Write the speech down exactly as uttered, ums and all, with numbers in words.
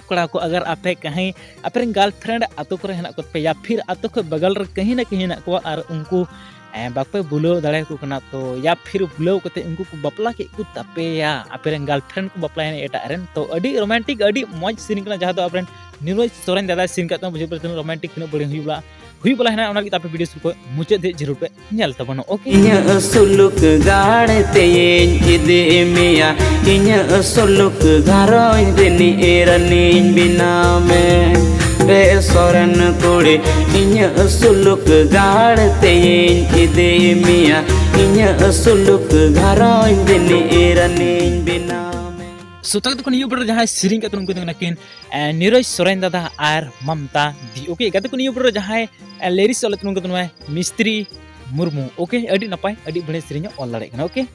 ᱠᱚᱲᱟ ᱠᱚ, ᱟᱜᱟᱨ ᱟᱯᱮ ᱠᱟᱹᱦᱤ ᱟᱯᱮ ᱨᱮᱱ ᱜᱟᱨᱞᱯᱷᱨᱮᱱᱰ ᱟᱛᱳ ᱠᱚᱨᱮ ᱦᱮᱱᱟᱜ ᱠᱚ ᱛᱟᱯᱮ ᱭᱟ ᱯᱷᱤᱨ ᱟᱛᱳ ᱠᱷᱚᱱ ᱵᱟᱜᱟᱞ ᱨᱮ ᱠᱟᱹᱦᱤ ᱱᱟ ᱠᱟᱹᱦᱤ ᱦᱮᱱᱟᱜ ᱠᱚᱣᱟ ᱟᱨ ᱩᱱᱠᱩ ᱮ, ᱵᱟᱯᱮ ᱵᱩᱞᱟᱹᱣ ᱫᱟᱲᱮᱭᱟᱠᱚ ᱠᱟᱱᱟ, ᱛᱚ ᱭᱟ ᱯᱷᱤᱨ ᱵᱩᱞᱟᱹᱣ ᱠᱟᱛᱮ ᱩᱱᱠᱩ ᱠᱚ ᱵᱟᱯᱞᱟ ᱠᱮᱫ ᱠᱚ ᱛᱟᱯᱮᱭᱟ, ᱟᱯᱮ ᱨᱮᱱ ᱜᱟᱨᱞᱯᱷᱨᱮᱱᱰ ᱠᱚ ᱵᱟᱯᱞᱟᱭᱮᱱᱟ ᱮᱴᱟᱜ ᱨᱮᱱ᱾ ᱛᱚ ᱟᱹᱰᱤ ᱨᱳᱢᱟᱱᱴᱤᱠ, ᱟᱹᱰᱤ ᱢᱚᱡᱽ ᱥᱤᱨᱤᱧ ᱠᱟᱱᱟ, ᱡᱟᱦᱟᱸ ᱫᱚ ᱟᱵᱚᱨᱮᱱ ᱱᱤᱨᱚᱡᱽ ᱥᱚᱨᱮᱱ ᱫᱟᱫᱟ ᱥᱤᱨᱤᱧ ᱠᱟᱜ ᱛᱟᱵᱚᱱᱟ᱾ ᱵᱩᱡᱷᱟᱹᱣ ᱯᱮ ᱛᱤᱱᱟᱹᱜ ᱨᱳᱢᱟᱱᱴᱤᱠ, ᱛᱤᱱᱟᱹᱜ ᱵᱟᱹᱲᱤᱡ ᱦᱩᱭᱩᱜ ᱵᱟᱲᱟ ᱦᱩᱭᱩᱜ ᱵᱟᱞᱟ ᱦᱮᱱᱟᱜᱼᱟ, ᱚᱱᱟ ᱞᱟᱹᱜᱤᱫ ᱟᱯᱮ ᱵᱷᱤᱰᱤᱭᱳ ᱥᱩᱨ ᱠᱷᱚᱱ ᱢᱩᱪᱟᱹᱫ ᱫᱷᱟᱹᱵᱤᱡ ᱡᱟᱹᱨᱩᱲ ᱯᱮ ᱧᱮᱞ ᱛᱟᱵᱚᱱᱟ, ᱳᱠᱮ? ᱤᱧᱟᱹᱜ ᱥᱩᱞᱩᱠ ᱜᱟᱲ ᱛᱮᱧ ᱤᱫᱤ ᱢᱮᱭᱟ, ᱤᱧᱟᱹᱜ ᱥᱩᱞᱩᱠ ᱜᱷᱟᱨᱚᱸᱡᱽ ᱨᱤᱱᱤᱡ ᱨᱟᱹᱱᱤᱧ ᱵᱮᱱᱟᱣ ᱢᱮ᱾ ᱨᱮ ᱥᱚᱨᱮᱱ ᱠᱩᱲᱤ, ᱤᱧᱟᱹᱜ ᱥᱩᱞᱩᱠ ᱜᱟᱲ ᱛᱮᱧ ᱤᱫᱤ ᱢᱮᱭᱟ, ᱤᱧᱟᱹᱜ ᱥᱩᱞᱩᱠ ᱜᱷᱟᱨᱚᱸᱡᱽ ᱨᱤᱱᱤᱡ ᱨᱟᱹᱱᱤᱧ ᱵᱮᱱᱟᱣ ᱢᱮ᱾ ᱥᱩᱛᱟᱹᱜ ᱫᱚᱠᱚ ᱱᱤᱭᱟᱹ ᱵᱚᱰᱚᱨ ᱡᱟᱦᱟᱸᱭ ᱥᱮᱨᱮᱧ ᱠᱟᱛᱮ ᱩᱱᱠᱩ ᱫᱚ ᱠᱟᱱᱟ ᱠᱤᱱ ᱮ, ᱱᱤᱨᱚᱡᱽ ᱥᱚᱨᱮᱱ ᱫᱟᱫᱟ ᱟᱨ ᱢᱟᱢᱛᱟ ᱫᱤ᱾ ᱳᱠᱮ, ᱜᱟᱛᱮ ᱠᱚ ᱱᱤᱭᱟᱹ ᱵᱚᱰᱚᱨ ᱡᱟᱦᱟᱸᱭ ᱮ, ᱞᱤᱨᱤᱠᱥ ᱚᱞ ᱛᱟᱵᱚᱱ ᱠᱟᱱᱟ ᱱᱚᱣᱟ ᱢᱤᱥᱛᱨᱤ ᱢᱩᱨᱢᱩ᱾ ᱳᱠᱮ, ᱟᱹᱰᱤ ᱱᱟᱯᱟᱭ, ᱟᱹᱰᱤ ᱵᱷᱟᱹᱲᱮ ᱥᱮᱨᱮᱧ ᱚᱞ ᱫᱟᱲᱮᱭᱟᱜ ᱠᱟᱱᱟ᱾ ᱳᱠᱮ,